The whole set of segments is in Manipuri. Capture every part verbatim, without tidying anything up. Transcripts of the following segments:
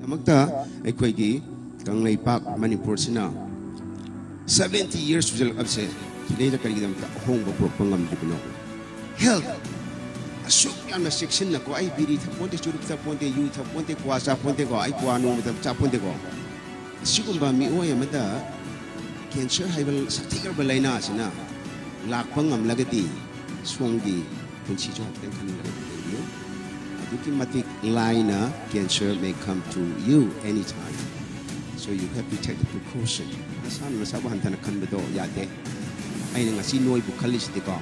ꯗꯃꯛꯇ ꯑꯩꯈꯣꯏꯒꯤ ꯀꯪꯂꯩꯄꯥꯛ ꯃꯅꯤꯄꯨꯔꯁꯤꯅ seventy years ꯁꯨꯖꯜꯂꯛꯂꯕꯁꯦ, ꯁꯤꯗꯩꯗ ꯀꯔꯤꯒꯤꯗꯃꯛꯇ ꯑꯍꯣꯡꯕ ꯄꯨꯔꯛꯄ ꯉꯝꯗ꯭ꯔꯤꯕꯅꯣ? Health ꯑꯁꯨꯛ ꯌꯥꯝꯅ ꯆꯦꯛꯁꯤꯟꯅꯀꯣ, ꯑꯩ ꯕꯤꯔꯤ ꯊꯛꯄꯣꯟꯇꯦ, ꯆꯨꯔꯨꯞ ꯊꯛꯄꯣꯟꯇꯦ, ꯌꯨ ꯊꯛꯄꯣꯟꯇꯦ, ꯀ꯭ꯋꯥ ꯆꯥꯄꯣꯟꯇꯦꯀꯣ, ꯑꯩ ꯀ꯭ꯋꯥ ꯅꯣꯡꯃꯇ ꯆꯥꯄꯣꯟꯇꯦꯀꯣ꯫ ꯑꯁꯤꯒꯨꯝꯕ ꯃꯤꯑꯣꯏ ꯑꯃꯗ cancer ꯍꯥꯏꯕ ꯁꯥꯊꯤꯈ꯭ꯔꯕ ꯂꯥꯏꯅꯥ ꯑꯁꯤꯅ ꯂꯥꯛꯄ ꯉꯝꯂꯒꯗꯤ, ꯁꯣꯝꯒꯤ ꯄꯨꯟꯁꯤꯁꯨ ꯍꯥꯏꯐꯦꯠꯇꯪ ꯈꯟꯅꯔꯒ ꯌꯦꯡꯕꯤꯌꯨ꯫ ꯑꯗꯨꯛꯀꯤ ꯃꯇꯤꯛ ꯂꯥꯏꯅ cancer may come to you anytime. So you have to take the precaution. ꯅꯁꯥꯅ ꯅꯁꯥꯕꯨ ꯍꯟꯊꯅ ꯈꯟꯕꯗꯣ ꯌꯥꯗꯦ꯫ ꯑꯩꯅ ꯉꯁꯤ ꯅꯣꯏꯕꯨ ꯈꯜꯂꯤꯁꯤꯗꯤꯀꯣ,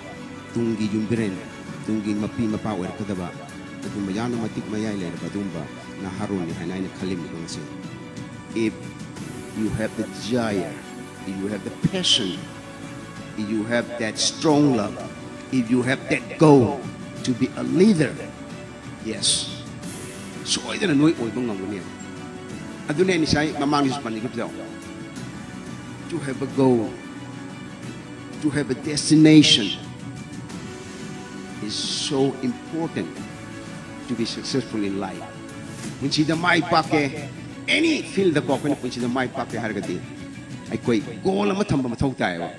ꯇꯨꯡꯒꯤ ꯌꯨꯝꯕꯤꯔꯦꯟ, ꯇꯨꯡꯒꯤ ꯃꯄꯤ ꯃꯄꯥ ꯑꯣꯏꯔꯛꯀꯗꯕ ꯑꯗꯨꯒꯨꯝꯕ ꯌꯥꯝꯅ ꯃꯇꯤꯛ ꯃꯌꯥꯏ ꯂꯩꯔꯕ ꯑꯗꯨꯒꯨꯝꯕ ꯅꯍꯥꯔꯣꯜꯅꯤ ꯍꯥꯏꯅ ꯑꯩꯅ ꯈꯜꯂꯤꯕꯅꯤꯀꯣ ꯉꯁꯤ꯫ If you have the desire, if you have the passion, if you have that strong love, if you have that goal to be a leader, yes, ꯁꯣꯏꯗꯅ ꯅꯣꯏ ꯑꯣꯏꯕ ꯉꯝꯒꯅꯤ꯫ ꯑꯗꯨꯅꯦ ꯑꯩꯅ ꯉꯁꯥꯏ ꯃꯃꯥꯡꯗꯁꯨ ꯄꯟꯈꯤꯕꯗꯣ, to have a goal, to have a destination is so important to be successful in life. ꯄꯨꯟꯁꯤꯗ ꯃꯥꯏ ꯄꯥꯛꯀꯦ, any field ꯗꯀꯣ, ꯑꯩꯈꯣꯏꯅ ꯄꯨꯟꯁꯤꯗ ꯃꯥꯏ ꯄꯥꯛꯀꯦ ꯍꯥꯏꯔꯒꯗꯤ ꯑꯩꯈꯣꯏ goal ꯑꯃ ꯊꯝꯕ ꯃꯊꯧ ꯇꯥꯏꯌꯦꯕ꯫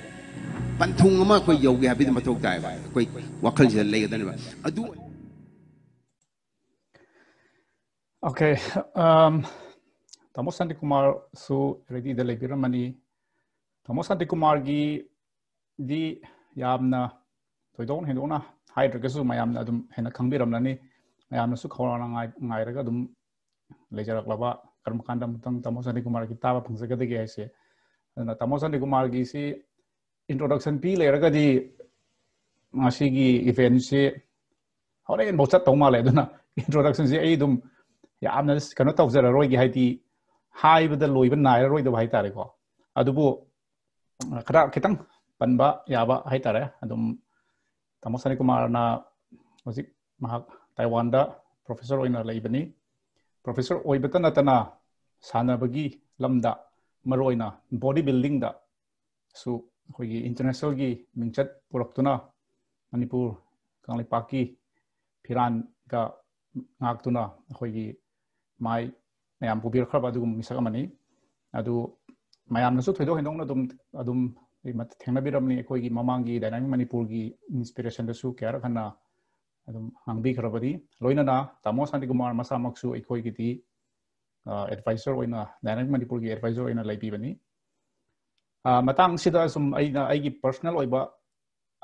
ꯄꯟꯊꯨꯡ ꯑꯃ ꯑꯩꯈꯣꯏ ꯌꯧꯒꯦ ꯍꯥꯏꯕꯒꯤ ꯃꯊꯧ ꯇꯥꯏꯌꯦꯕ꯫ ꯑꯩꯈꯣꯏ ꯋꯥꯈꯜꯁꯤꯗ ꯂꯩꯒꯗꯕꯅꯦꯕ꯫ ꯑꯗꯨ Okay, um, ꯇꯥꯃꯣ ꯁꯥꯟꯇꯤꯀꯨꯃꯥꯔꯁꯨ ready ꯗ ꯂꯩꯕꯤꯔꯝꯃꯅꯤ꯫ ꯇꯥꯃꯣ ꯁꯥꯟꯇꯤꯀꯨꯃꯥꯔꯒꯤꯗꯤ ꯌꯥꯝꯅ ꯊꯣꯏꯗꯣꯛ ꯍꯦꯟꯗꯣꯛꯅ ꯍꯥꯏꯗ꯭ꯔꯒꯁꯨ ꯃꯌꯥꯝꯅ ꯑꯗꯨꯝ ꯍꯦꯟꯅ ꯈꯪꯕꯤꯔꯝꯂꯅꯤ꯫ ꯃꯌꯥꯝꯅꯁꯨ ꯈꯧꯔꯥꯡꯅ ꯉꯥꯏ-, ꯉꯥꯏꯔꯒ ꯑꯗꯨꯝ ꯂꯩꯖꯔꯛꯂꯕ, ꯀꯔꯝ ꯀꯥꯟꯗ ꯑꯃꯨꯛꯇꯪ ꯇꯥꯃꯣ ꯁꯥꯟꯇꯤꯀꯨꯃꯥꯔꯒꯤ ꯇꯥꯕ ꯐꯪꯖꯒꯗꯒꯦ ꯍꯥꯏꯁꯦ꯫ ꯑꯗꯨꯅ ꯇꯥꯃꯣ ꯁꯥꯟꯇꯤꯀꯨꯃꯥꯔꯒꯤꯁꯤ introduction ꯄꯤ ꯂꯩꯔꯒꯗꯤ ꯉꯁꯤꯒꯤ event ꯁꯤ ꯍꯣꯔꯦꯟꯐꯥꯎ ꯆꯠꯇꯧ ꯃꯥꯜꯂꯦ꯫ ꯑꯗꯨꯅ introduction ꯁꯤ ꯑꯩ ꯑꯗꯨꯝ ꯌꯥꯝꯅ ꯀꯩꯅꯣ ꯇꯧꯖꯔꯔꯣꯏꯒꯦ, ꯍꯥꯏꯗꯤ ꯍꯥꯏꯕꯗ ꯂꯣꯏꯕ ꯅꯥꯏꯔꯔꯣꯏꯗꯕ ꯍꯥꯏꯇꯥꯔꯦꯀꯣ꯫ ꯑꯗꯨꯕꯨ ꯈꯔ ꯈꯤꯇꯪ ꯄꯟꯕ ꯌꯥꯕ ꯍꯥꯏꯇꯥꯔꯦ꯫ ꯑꯗꯨꯝ ꯇꯥꯃꯣ ꯁꯥꯟꯇꯤꯀꯨꯃꯥꯔꯅ ꯍꯧꯖꯤꯛ ꯃꯍꯥꯛ ꯇꯥꯏꯋꯥꯟꯗ professor ꯑꯣꯏꯅ ꯂꯩꯕꯅꯤ꯫ Professor ꯑꯣꯏꯕꯇ ꯅꯠꯇꯅ ꯁꯥꯟꯅꯕꯒꯤ ꯂꯝꯗ, ꯃꯔꯨꯑꯣꯏꯅ body building ꯗ ꯁꯨ ꯑꯩꯈꯣꯏꯒꯤ international ꯒꯤ ꯃꯤꯡꯆꯠ ꯄꯨꯔꯛꯇꯨꯅ ꯃꯅꯤꯄꯨꯔ ꯀꯪꯂꯩꯄꯥꯛꯀꯤ ꯐꯤꯔꯥꯟꯒ ꯉꯥꯛꯇꯨꯅ ꯑꯩꯈꯣꯏꯒꯤ ꯃꯥꯏ ꯃꯌꯥꯝ ꯄꯨꯕꯤꯔꯛꯈ꯭ꯔꯕ ꯑꯗꯨꯒꯨꯝꯕ ꯃꯤꯁꯛ ꯑꯃꯅꯤ꯫ ꯑꯗꯨ ꯃꯌꯥꯝꯅꯁꯨ ꯊꯣꯏꯗꯣꯛ ꯍꯦꯟꯗꯣꯛꯅ ꯑꯗꯨꯝ ꯑꯗꯨꯝ ꯊꯦꯡꯅꯕꯤꯔꯝꯅꯤ꯫ ꯑꯩꯈꯣꯏꯒꯤ ꯃꯃꯥꯡꯒꯤ Dynamic Manipurꯒꯤ Inspirationꯗꯁꯨ ꯀꯌꯥꯔꯛ ꯍꯟꯅ ꯑꯗꯨꯝ ꯉꯥꯡꯕꯤꯈ꯭ꯔꯕꯅꯤ꯫ ꯂꯣꯏꯅꯅ ꯇꯥꯃꯣ ꯁꯥꯟꯇꯤꯀꯨꯃꯥꯔ ꯃꯁꯥꯃꯛꯁꯨ ꯑꯩꯈꯣꯏꯒꯤꯗꯤ ꯑꯦꯗꯚꯥꯏꯖꯔ ꯑꯣꯏꯅ, Dynamic Manipurꯒꯤ ꯑꯦꯗꯚꯥꯏꯖꯔ ꯑꯣꯏꯅ ꯂꯩꯕꯤꯕꯅꯤ꯫ ꯑ, ꯃꯇꯥꯡꯁꯤꯗ ꯁꯨꯝ ꯑꯩꯅ ꯑꯩꯒꯤ ꯄꯔꯁꯅꯦꯜ ꯑꯣꯏꯕ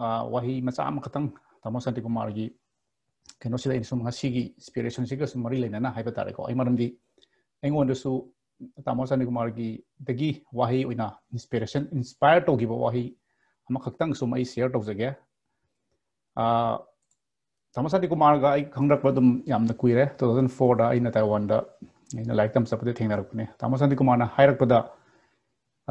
ꯑ, ꯋꯥꯍꯩ ꯃꯆꯥ ꯑꯃꯈꯛꯇꯪ ꯇꯥꯃꯣ ꯁꯥꯟꯇꯤꯀꯨꯃꯥꯔꯒꯤ ꯀꯩꯅꯣꯁꯤꯗ ꯑꯩꯅ ꯁꯨꯝ ꯉꯁꯤꯒꯤ Inspirationꯁꯤꯒ ꯁꯨꯝ ꯃꯔꯤ ꯂꯩꯅꯅ ꯍꯥꯏꯕ ꯇꯥꯔꯦꯀꯣ꯫ ꯑꯩ ꯃꯔꯝꯗꯤ ꯑꯩꯉꯣꯟꯗꯁꯨ ꯇꯥꯃꯣ ꯁꯥꯟꯇꯤꯀꯨꯃꯥꯔꯒꯤꯗꯒꯤ ꯋꯥꯍꯩ ꯑꯣꯏꯅ Inspiration, inspire ꯇꯧꯈꯤꯕ ꯋꯥꯍꯩ ꯑꯃꯈꯛꯇꯪ ꯁꯨꯝ ꯑꯩ ꯁꯤꯌꯔ ꯇꯧꯖꯒꯦ꯫ ꯑ, ꯇꯥꯃꯣ ꯁꯥꯟꯇꯤꯀꯨꯃꯥꯔꯒ ꯑꯩ ꯈꯪꯅꯔꯛꯄ ꯑꯗꯨꯝ ꯌꯥꯝꯅ ꯀꯨꯏꯔꯦ꯫ Two thousand fourꯗ ꯑꯩꯅ ꯇꯥꯏꯋꯥꯟꯗ ꯑꯩꯅ ꯂꯥꯏꯔꯤꯛ ꯇꯝ ꯆꯠꯄꯗ ꯊꯦꯡꯅꯔꯛꯄꯅꯦ꯫ ꯇꯥꯃꯣ ꯁꯥꯟꯇꯤꯀꯨꯃꯥꯔꯅ ꯍꯥꯏꯔꯛꯄꯗ,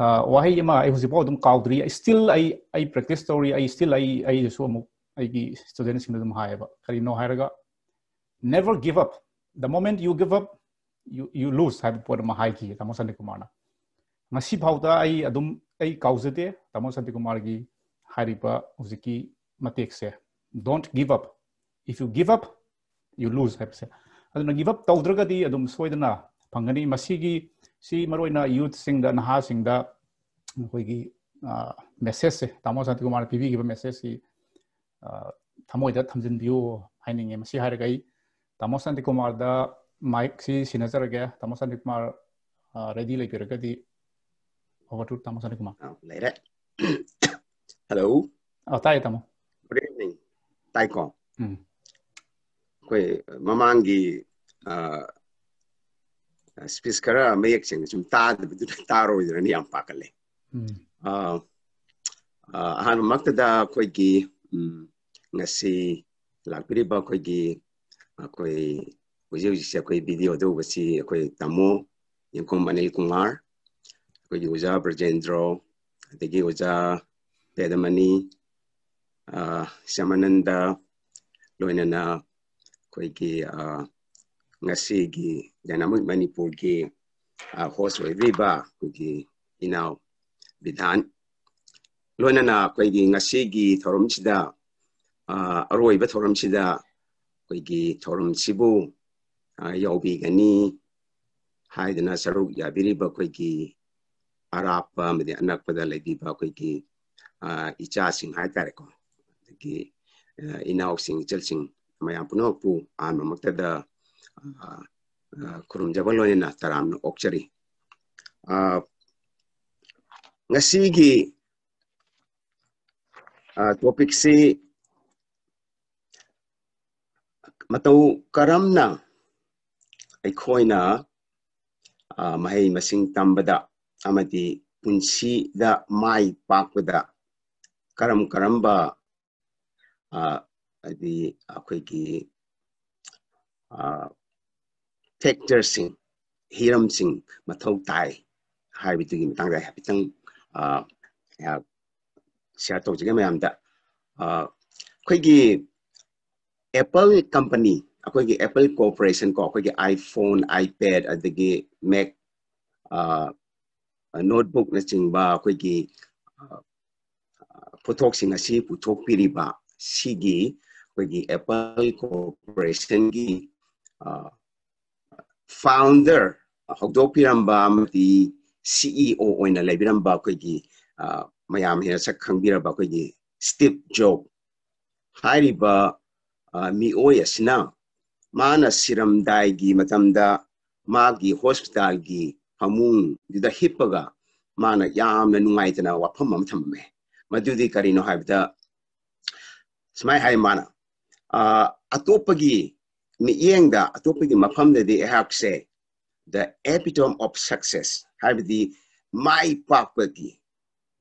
ꯑ, ꯋꯥꯍꯩ ꯑꯃ ꯑꯩ ꯍꯧꯖꯤꯛꯐꯥꯎ ꯑꯗꯨꯝ ꯀꯥꯎꯗ꯭ꯔꯤ꯫ ꯑꯩ still ꯑꯩ, ꯑꯩ practice ꯇꯧꯔꯤ꯫ ꯑꯩ still ꯑꯩ, ꯑꯩꯗꯁꯨ ꯑꯃꯨꯛ ꯑꯩꯒꯤ studentꯁꯤꯡꯗ ꯑꯗꯨꯝ ꯍꯥꯏꯌꯦꯕ꯫ ꯀꯔꯤꯅꯣ ꯍꯥꯏꯔꯒ, "Never give up. The moment you give up, you, you lose" ꯍꯥꯏꯕ ꯄꯣꯠ ꯑꯃ ꯍꯥꯏꯈꯤ ꯇꯥꯃꯣ ꯁꯥꯟꯇꯤꯀꯨꯃꯥꯔꯅ꯫ ꯉꯁꯤ ꯐꯥꯎꯗ ꯑꯩ ꯑꯗꯨꯝ ꯑꯩ ꯀꯥꯎꯖꯗꯦ ꯇꯥꯃꯣ ꯁꯥꯟꯇꯤꯀꯨꯃꯥꯔꯒꯤ ꯍꯥꯏꯔꯤꯕ ꯍꯧꯖꯤꯛꯀꯤ ꯃꯇꯦꯛꯁꯦ, "Don't give up. If you give up, you lose" ꯍꯥꯏꯕꯁꯦ꯫ ꯑꯗꯨꯅ give up ꯇꯧꯗ꯭ꯔꯒꯗꯤ ꯑꯗꯨꯝ ꯁꯣꯏꯗꯅ ꯐꯪꯒꯅꯤ꯫ ꯃꯁꯤꯒꯤ, ꯁꯤ ꯃꯔꯨꯑꯣꯏꯅ youthꯁꯤꯡꯗ, ꯅꯍꯥꯁꯤꯡꯗ ꯑꯩꯈꯣꯏꯒꯤ messageꯁꯦ, ꯇꯥꯃꯣ ꯁꯥꯟꯇꯤꯀꯨꯃꯥꯔꯅ ꯄꯤꯕꯤꯈꯤꯕ messageꯁꯤ ꯑ, ꯊꯃꯣꯏꯗ ꯊꯝꯖꯤꯟꯕꯤꯌꯨ ꯍꯥꯏꯅꯤꯡꯉꯦ꯫ ꯃꯁꯤ ꯍꯥꯏꯔꯒ ꯑꯩ ꯇꯥꯃꯣ ꯁꯥꯟꯇꯤꯀꯨꯃꯥꯔꯗ micꯁꯤ ꯁꯤꯟꯅꯖꯔꯒꯦ꯫ ꯇꯥꯃꯣ ꯁꯥꯟꯇꯤꯀꯨꯃꯥꯔ, ꯑ, ready ꯂꯩꯕꯤꯔꯒꯗꯤ, over to ꯇꯥꯃꯣ ꯁꯥꯟꯇꯤꯀꯨꯃꯥꯔ꯫ ꯑ, ꯂꯩꯔꯦ꯫ Hello꯫ ꯑ, ꯇꯥꯏꯌꯦ ꯇꯥꯃꯣ꯫ Good evening꯫ ꯇꯥꯏꯀꯣ? ꯎꯝ꯫ ꯑꯩꯈꯣꯏ ꯃꯃꯥꯡꯒꯤ, ꯑ, speech ꯈꯔ ꯃꯌꯦꯛ ꯁꯦꯡꯅ ꯁꯨꯝ ꯇꯥꯗꯕꯗꯨꯅ ꯇꯥꯔꯣꯏꯗ꯭ꯔꯅ ꯌꯥꯝ ꯄꯥꯈꯠꯂꯦ꯫ ꯎꯝ꯫ ꯑ, ꯑ, ꯑꯍꯥꯟꯕꯃꯛꯇꯗ ꯑꯩꯈꯣꯏꯒꯤ, ꯎꯝ, ꯉꯁꯤ ꯂꯥꯛꯄꯤꯔꯤꯕ ꯑꯩꯈꯣꯏꯒꯤ, ꯑꯩꯈꯣꯏ ꯍꯧꯖꯤꯛ ꯍꯧꯖꯤꯛꯁꯦ ꯑꯩꯈꯣꯏ videoꯗ ꯎꯕꯁꯤ ꯑꯩꯈꯣꯏ ꯇꯥꯃꯣ ꯌꯦꯡꯈꯣꯝ ꯑꯅꯤꯜ ꯀꯨꯃꯥꯔ, ꯑꯩꯈꯣꯏꯒꯤ ꯑꯣꯖꯥ ꯕ꯭ꯔꯖꯦꯟꯗ꯭ꯔꯣ, ꯑꯗꯒꯤ ꯑꯣꯖꯥ ꯄꯦꯗꯃꯅꯤ, ꯑ, ꯁ꯭ꯌꯥꯃꯥꯅꯟꯗ, ꯂꯣꯏꯅꯅ ꯑꯩꯈꯣꯏꯒꯤ, ꯑ, ꯉꯁꯤꯒꯤ Dynamic ꯃꯅꯤꯄꯨꯔꯒꯤ, ꯑ, host ꯑꯣꯏꯕꯤꯔꯤꯕ ꯑꯩꯈꯣꯏꯒꯤ ꯏꯅꯥꯎ ꯕꯤꯙꯥꯟ, ꯂꯣꯏꯅꯅ ꯑꯩꯈꯣꯏꯒꯤ ꯉꯁꯤꯒꯤ ꯊꯧꯔꯝꯁꯤꯗ, ꯑ, ꯑꯔꯣꯏꯕ ꯊꯧꯔꯝꯁꯤꯗ ꯑꯩꯈꯣꯏꯒꯤ ꯊꯧꯔꯝꯁꯤꯕꯨ, ꯑ, ꯌꯥꯎꯕꯤꯒꯅꯤ ꯍꯥꯏꯗꯨꯅ ꯁꯔꯨꯛ ꯌꯥꯕꯤꯔꯤꯕ ꯑꯩꯈꯣꯏꯒꯤ ꯑꯔꯥꯞꯄ ꯑꯃꯗꯤ ꯑꯅꯛꯄꯗ ꯂꯩꯕꯤꯕ ꯑꯩꯈꯣꯏꯒꯤ, ꯑ, ꯏꯆꯥꯁꯤꯡ ꯍꯥꯏꯇꯥꯔꯦꯀꯣ, ꯑꯗꯒꯤ, ꯑ, ꯏꯅꯥꯎꯁꯤꯡ, ꯏꯆꯜꯁꯤꯡ, ꯃꯌꯥꯝ ꯄꯨꯝꯅꯃꯛꯄꯨ ꯑꯍꯥꯟꯕꯃꯛꯇꯗ, ꯑ, ꯑ, ꯈꯨꯔꯨꯝꯖꯕ ꯂꯣꯏꯅꯅ ꯇꯔꯥꯝꯅ ꯑꯣꯛꯆꯔꯤ꯫ ꯑ, ꯉꯁꯤꯒꯤ, ꯑ, topicꯁꯤ ꯃꯇꯧ ꯀꯔꯝꯅ ꯑꯩꯈꯣꯏꯅ, ꯑ, ꯃꯍꯩ ꯃꯁꯤꯡ ꯇꯝꯕꯗ ꯑꯃꯗꯤ ꯄꯨꯟꯁꯤꯗ ꯃꯥꯏ ꯄꯥꯛꯄꯗ ꯀꯔꯝ ꯀꯔꯝꯕ, ꯑ, ꯍꯥꯏꯗꯤ ꯑꯩꯈꯣꯏꯒꯤ, ꯑ, factorꯁꯤꯡ, ꯍꯤꯔꯝꯁꯤꯡ ꯃꯊꯧ ꯇꯥꯏ ꯍꯥꯏꯕꯗꯨꯒꯤ ꯃꯇꯥꯡꯗ ꯍꯥꯏꯐꯦꯠꯇꯪ, ꯑ, ꯑꯩꯍꯥꯛ share ꯇꯧꯖꯒꯦ ꯃꯌꯥꯝꯗ꯫ ꯑ, ꯑꯩꯈꯣꯏꯒꯤ Apple company, ꯑꯩꯈꯣꯏꯒꯤ Apple Corporation ꯀꯣ, ꯑꯩꯈꯣꯏꯒꯤ iPhone, iPad, ꯑꯗꯒꯤ Mac, ꯑ, notebookꯅꯆꯤꯡꯕ ꯑꯩꯈꯣꯏꯒꯤ, ꯑ, ꯄꯣꯠꯊꯣꯛꯁꯤꯡ ꯑꯁꯤ ꯄꯨꯊꯣꯛꯄꯤꯔꯤꯕ ꯁꯤꯒꯤ ꯑꯩꯈꯣꯏꯒꯤ Apple Corporationꯒꯤ, ꯑ, founder, ꯍꯧꯗꯣꯛꯄꯤꯔꯝꯕ ꯑꯃꯗꯤ CEO ꯑꯣꯏꯅ ꯂꯩꯕꯤꯔꯝꯕ ꯑꯩꯈꯣꯏꯒꯤ, ꯑ, ꯃꯌꯥꯝ ꯍꯦꯟꯅ ꯁꯛ ꯈꯪꯕꯤꯔꯕ ꯑꯩꯈꯣꯏꯒꯤ Steve Jobs ꯍꯥꯏꯔꯤꯕ, ꯑ, ꯃꯤꯑꯣꯏ ꯑꯁꯤꯅ ꯃꯥꯅ ꯁꯤꯔꯝꯗꯥꯏꯒꯤ ꯃꯇꯝꯗ ꯃꯥꯒꯤ hospitalꯒꯤ ꯐꯃꯨꯡꯗꯨꯗ ꯍꯤꯞꯄꯒ ꯃꯥꯅ ꯌꯥꯝꯅ ꯅꯨꯡꯉꯥꯏꯇꯅ ꯋꯥꯐꯝ ꯑꯃ ꯊꯝꯃꯝꯃꯦ꯫ ꯃꯗꯨꯗꯤ ꯀꯔꯤꯅꯣ ꯍꯥꯏꯕꯗ, ꯁꯨꯃꯥꯏꯅ ꯍꯥꯏ ꯃꯥꯅ, ꯑ, "ꯑꯇꯣꯞꯄꯒꯤ ꯃꯤꯠꯌꯦꯡꯗ, ꯑꯇꯣꯞꯄꯒꯤ ꯃꯐꯝꯗꯗꯤ ꯑꯩꯍꯥꯛꯁꯦ the epitome of success, ꯍꯥꯏꯕꯗꯤ ꯃꯥꯏ ꯄꯥꯛꯄꯒꯤ,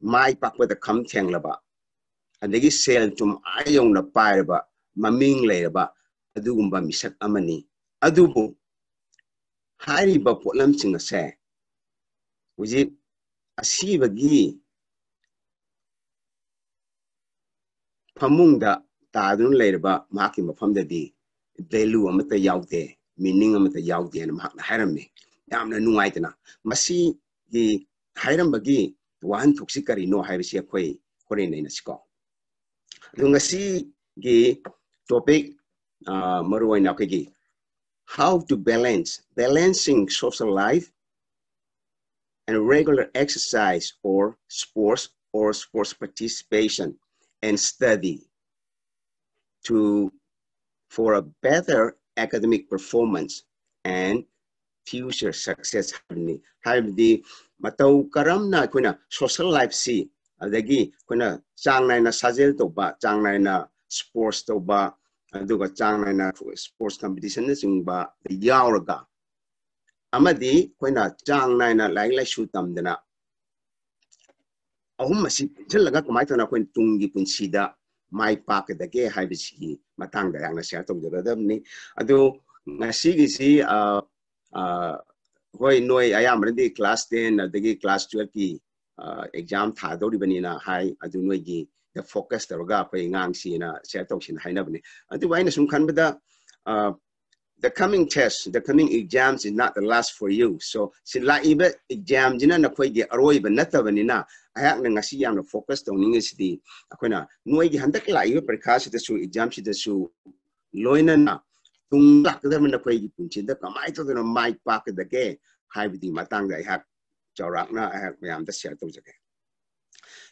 ꯃꯥꯏ ꯄꯥꯛꯄꯗ ꯈꯝ ꯊꯦꯡꯂꯕ, ꯑꯗꯒꯤ ꯁꯦꯜ ꯊꯨꯝ ꯑꯥ ꯌꯧꯅ ꯄꯥꯏꯔꯕ, ꯃꯃꯤꯡ ꯂꯩꯔꯕ ꯑꯗꯨꯒꯨꯝꯕ ꯃꯤꯁꯛ ꯑꯃꯅꯤ꯫ ꯑꯗꯨꯕꯨ ꯍꯥꯏꯔꯤꯕ ꯄꯣꯠꯂꯝꯁꯤꯡ ꯑꯁꯦ ꯍꯧꯖꯤꯛ ꯑꯁꯤꯕꯒꯤ ꯐꯃꯨꯡꯗ ꯇꯥꯗꯨꯅ ꯂꯩꯔꯕ ꯃꯍꯥꯛꯀꯤ ꯃꯐꯝꯗꯗꯤ value ꯑꯃꯠꯇ ꯌꯥꯎꯗꯦ, meaning ꯑꯃꯠꯇ ꯌꯥꯎꯗꯦꯅ ꯃꯍꯥꯛꯅ ꯍꯥꯏꯔꯝꯃꯤ꯫ ꯌꯥꯝꯅ ꯅꯨꯡꯉꯥꯏꯇꯅ꯫ ꯃꯁꯤꯒꯤ ꯍꯥꯏꯔꯝꯕꯒꯤ ꯋꯥꯍꯟꯊꯣꯛꯁꯤ ꯀꯔꯤꯅꯣ ꯍꯥꯏꯕꯁꯤ ꯑꯩꯈꯣꯏ ꯍꯣꯔꯦꯟ ꯅꯩꯅꯁꯤꯀꯣ꯫ ꯑꯗꯨ ꯉꯁꯤꯒꯤ topic, ꯑ, ꯃꯔꯨꯑꯣꯏꯅ ꯑꯩꯈꯣꯏꯒꯤ how to balance, balancing social life and regular exercise or sports or sports participation and study to, for a better academic performance and future success ꯍꯥꯏꯕꯅꯤ꯫ ꯍꯥꯏꯕꯗꯤ ꯃꯇꯧ ꯀꯔꯝꯅ ꯑꯩꯈꯣꯏꯅ social life ꯁꯤ, ꯑꯗꯒꯤ ꯑꯩꯈꯣꯏꯅ ꯆꯥꯡ ꯅꯥꯏꯅ ꯁꯥꯖꯦꯜ ꯇꯧꯕ, ꯆꯥꯡ ꯅꯥꯏꯅ sports ꯇꯧꯕ, ꯑꯗꯨꯒ ꯆꯥꯡ ꯅꯥꯏꯅ sports competition ꯅꯆꯤꯡꯕ ꯌꯥꯎꯔꯒ, ꯑꯃꯗꯤ ꯑꯩꯈꯣꯏꯅ ꯆꯥꯡ ꯅꯥꯏꯅ ꯂꯥꯏꯔꯤꯛ ꯂꯥꯏꯁꯨ ꯇꯝꯗꯅ, ꯑꯍꯨꯝ ꯑꯁꯤ ꯄꯨꯟꯁꯤꯜꯂꯒ ꯀꯃꯥꯏꯅ ꯇꯧꯅ ꯑꯩꯈꯣꯏꯅ ꯇꯨꯡꯒꯤ ꯄꯨꯟꯁꯤꯗ ꯃꯥꯏ ꯄꯥꯛꯀꯗꯒꯦ ꯍꯥꯏꯕꯁꯤꯒꯤ ꯃꯇꯥꯡꯗ ꯑꯩꯍꯥꯛꯅ share ꯇꯧꯖꯒꯗꯕꯅꯤ꯫ ꯑꯗꯨ ꯉꯁꯤꯒꯤꯁꯤ, ꯑ, ꯑ, ꯍꯣꯏ, ꯅꯣꯏ ꯑꯌꯥꯝꯕꯅꯗꯤ class ten ꯑꯗꯒꯤ class twelve ꯀꯤ, ꯑ, exam ꯊꯥꯗꯧꯔꯤꯕꯅꯤꯅ ꯍꯥꯏ, ꯑꯗꯨ ꯅꯣꯏꯒꯤ focus ꯇꯧꯔꯒ ꯑꯩꯈꯣꯏ ꯉꯥꯡꯁꯤꯅ share ꯇꯧꯁꯤꯅ ꯍꯥꯏꯅꯕꯅꯤ꯫ ꯑꯗꯨꯕꯨ ꯑꯩꯅ ꯁꯨꯝ ꯈꯟꯕꯗ, ꯑ, the coming test, the coming exams is not the last for you. So, ꯁꯤ ꯂꯥꯛꯏꯕ exam ꯁꯤꯅ ꯅꯈꯣꯏꯒꯤ ꯑꯔꯣꯏꯕ ꯅꯠꯇꯕꯅꯤꯅ, ꯑꯩꯍꯥꯛꯅ ꯉꯁꯤ ꯌꯥꯝꯅ focus ꯇꯧꯅꯤꯡꯉꯤꯁꯤꯗꯤ, ꯑꯩꯈꯣꯏꯅ ꯅꯣꯏꯒꯤ ꯍꯟꯗꯛ ꯂꯥꯛꯏꯕ ꯄꯔꯤꯈꯥꯁꯤꯗꯁꯨ, exam ꯁꯤꯗꯁꯨ ꯂꯣꯏꯅꯅ ꯇꯨꯡ ꯂꯥꯛꯀꯗꯕ ꯅꯈꯣꯏꯒꯤ ꯄꯨꯟꯁꯤꯗ ꯀꯃꯥꯏꯅ ꯇꯧꯗꯅ ꯃꯥꯏ ꯄꯥꯛꯀꯗꯒꯦ ꯍꯥꯏꯕꯗꯤ ꯃꯇꯥꯡꯗ ꯑꯩꯍꯥꯛ ꯆꯥꯎꯔꯥꯛꯅ ꯑꯩꯍꯥꯛ ꯃꯌꯥꯝꯗ share ꯇꯧꯖꯒꯦ꯫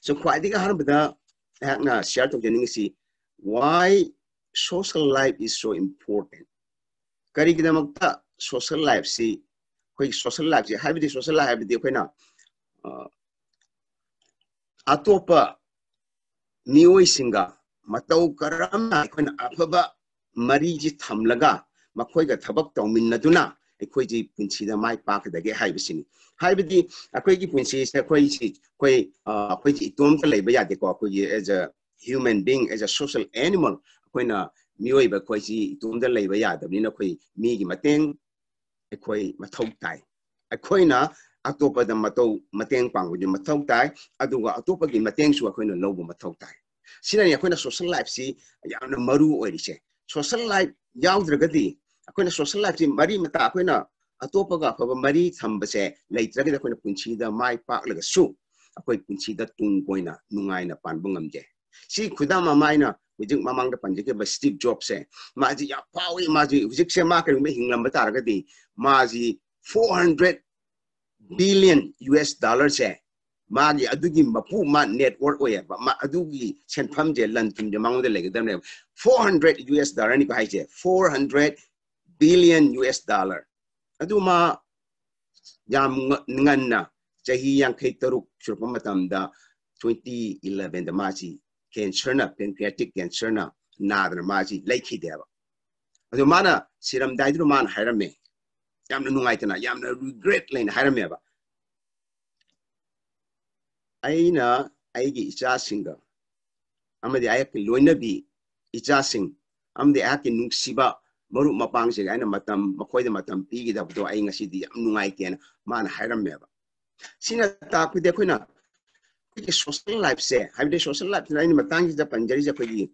So, ꯈ꯭ꯋꯥꯏꯗꯒꯤ ꯑꯍꯥꯟꯕꯗ ꯑꯩꯍꯥꯛꯅ share ꯇꯧꯖꯅꯤꯡꯉꯤꯁꯤ, why social life is so important. ꯀꯔꯤꯒꯤꯗꯃꯛꯇ social life ꯁꯤ, ꯑꯩꯈꯣꯏꯒꯤ social life ꯁꯤ, ꯍꯥꯏꯕꯗꯤ social life ꯍꯥꯏꯕꯗꯤ ꯑꯩꯈꯣꯏꯅ, ꯑ, ꯑꯇꯣꯞꯄ ꯃꯤꯑꯣꯏꯁꯤꯡꯒ ꯃꯇꯧ ꯀꯔꯝꯅ ꯑꯩꯈꯣꯏꯅ ꯑꯐꯕ ꯃꯔꯤꯁꯤ ꯊꯝꯂꯒ ꯃꯈꯣꯏꯒ ꯊꯕꯛ ꯇꯧꯃꯤꯟꯅꯗꯨꯅ ꯑꯩꯈꯣꯏꯒꯤ ꯄꯨꯟꯁꯤꯗ ꯃꯥꯏ ꯄꯥꯛꯀꯗꯒꯦ ꯍꯥꯏꯕꯁꯤꯅꯤ꯫ ꯍꯥꯏꯕꯗꯤ ꯑꯩꯈꯣꯏꯒꯤ ꯄꯨꯟꯁꯤꯁꯦ ꯑꯩꯈꯣꯏꯁꯤ, ꯑꯩꯈꯣꯏ, ꯑ, ꯑꯩꯈꯣꯏꯁꯤ ꯏꯇꯣꯝꯇ ꯂꯩꯕ ꯌꯥꯗꯦꯀꯣ꯫ ꯑꯩꯈꯣꯏꯒꯤ as a human being, as a social animal, ꯑꯩꯈꯣꯏꯅ ꯃꯤꯑꯣꯏꯕ ꯑꯩꯈꯣꯏꯁꯤ ꯏꯇꯣꯝꯇ ꯂꯩꯕ ꯌꯥꯗꯕꯅꯤꯅ ꯑꯩꯈꯣꯏ ꯃꯤꯒꯤ ꯃꯇꯦꯡ ꯑꯩꯈꯣꯏ ꯃꯊꯧ ꯇꯥꯏ꯫ ꯑꯩꯈꯣꯏꯅ ꯑꯇꯣꯞꯄꯗ ꯃꯇꯧ, ꯃꯇꯦꯡ ꯄꯥꯡꯕꯒꯤ ꯃꯊꯧ ꯇꯥꯏ, ꯑꯗꯨꯒ ꯑꯇꯣꯞꯄꯒꯤ ꯃꯇꯦꯡꯁꯨ ꯑꯩꯈꯣꯏꯅ ꯂꯧꯕ ꯃꯊꯧ ꯇꯥꯏ꯫ ꯁꯤꯅꯅꯤ ꯑꯩꯈꯣꯏꯅ social life ꯁꯤ ꯌꯥꯝꯅ ꯃꯔꯨ ꯑꯣꯏꯔꯤꯁꯦ꯫ Social life ꯌꯥꯎꯗ꯭ꯔꯒꯗꯤ, ꯑꯩꯈꯣꯏꯅ social life ꯁꯤ ꯃꯔꯤ ꯃꯇꯥ, ꯑꯩꯈꯣꯏꯅ ꯑꯇꯣꯞꯄꯒ ꯑꯐꯕ ꯃꯔꯤ ꯊꯝꯕꯁꯦ ꯂꯩꯇ꯭ꯔꯒꯗꯤ ꯑꯩꯈꯣꯏꯅ ꯄꯨꯟꯁꯤꯗ ꯃꯥꯏ ꯄꯥꯛꯂꯒꯁꯨ ꯑꯩꯈꯣꯏ ꯄꯨꯟꯁꯤꯗ ꯇꯨꯡ ꯀꯣꯏꯅ ꯅꯨꯡꯉꯥꯏꯅ ꯄꯥꯟꯕ ꯉꯝꯗꯦ꯫ ꯁꯤ ꯈꯨꯗꯝ ꯑꯃ ꯑꯩꯅ ꯍꯧꯖꯤꯛ ꯃꯃꯥꯡꯗ ꯄꯟꯖꯈꯤꯕ Steve Jobs ꯁꯦ, ꯃꯥꯁꯤ ꯌꯥꯝ ꯐꯥꯎꯏ꯫ ꯃꯥꯁꯤ ꯍꯧꯖꯤꯛꯁꯦ ꯃꯥ ꯀꯔꯤꯒꯨꯝꯕ ꯍꯤꯡꯂꯝꯕ ꯇꯥꯔꯒꯗꯤ ꯃꯥꯁꯤ four hundred billion U S dollar ꯁꯦ, ꯃꯥꯒꯤ ꯑꯗꯨꯒꯤ ꯃꯄꯨ, ꯃꯥ net worth ꯑꯣꯏꯌꯦꯕ, ꯃꯥ ꯑꯗꯨꯒꯤ ꯁꯦꯟꯐꯝꯁꯦ, ꯂꯟ ꯊꯨꯝꯁꯦ ꯃꯉꯣꯟꯗ ꯂꯩꯒꯗꯕꯅꯦꯕ꯫ Four hundred U S dollar ꯅꯤꯀꯣ ꯍꯥꯏꯁꯦ, four hundred billion U S dollar꯫ ꯑꯗꯨ ꯃꯥ ꯌꯥꯝ ꯉ-, ꯉꯟꯅ ꯆꯍꯤ ꯌꯥꯡꯈꯩ ꯇꯔꯨꯛ ꯁꯨꯔꯛꯄ ꯃꯇꯝꯗ twenty eleven ꯗ ꯃꯥꯁꯤ cancer ꯅ, pancreatic cancer ꯅ ꯅꯥꯗꯅ ꯃꯥꯁꯤ ꯂꯩꯈꯤꯗꯦꯕ꯫ ꯑꯗꯨ ꯃꯥꯅ ꯁꯤꯔꯝꯗꯥꯏꯗꯨꯗ ꯃꯥꯅ ꯍꯥꯏꯔꯝꯃꯦ, ꯌꯥꯝꯅ ꯅꯨꯡꯉꯥꯏꯇꯅ, ꯌꯥꯝꯅ regret ꯂꯩꯅ ꯍꯥꯏꯔꯝꯃꯦꯕ, "ꯑꯩꯅ ꯑꯩꯒꯤ ꯏꯆꯥꯁꯤꯡꯒ ꯑꯃꯗꯤ ꯑꯩꯍꯥꯛꯀꯤ ꯂꯣꯏꯅꯕꯤ ꯏꯆꯥꯁꯤꯡ ꯑꯃꯗꯤ ꯑꯩꯍꯥꯛꯀꯤ ꯅꯨꯡꯁꯤꯕ ꯃꯔꯨꯞ ꯃꯄꯥꯡꯁꯤꯡ ꯑꯩꯅ ꯃꯇꯝ, ꯃꯈꯣꯏꯗ ꯃꯇꯝ ꯄꯤꯈꯤꯗꯕꯗꯣ ꯑꯩ ꯉꯁꯤꯗꯤ ꯌꯥꯝ ꯅꯨꯡꯉꯥꯏꯇꯦꯅ" ꯃꯥꯅ ꯍꯥꯏꯔꯝꯃꯦꯕ꯫ ꯁꯤꯅ ꯇꯥꯛꯄꯗꯤ ꯑꯩꯈꯣꯏꯅ ꯑꯩꯈꯣꯏꯒꯤ social life ꯁꯦ, ꯍꯥꯏꯕꯗꯤ social life ꯁꯤꯅ ꯑꯩꯅ ꯃꯇꯥꯡꯁꯤꯗ ꯄꯟꯖꯔꯤꯁꯦ ꯑꯩꯈꯣꯏꯒꯤ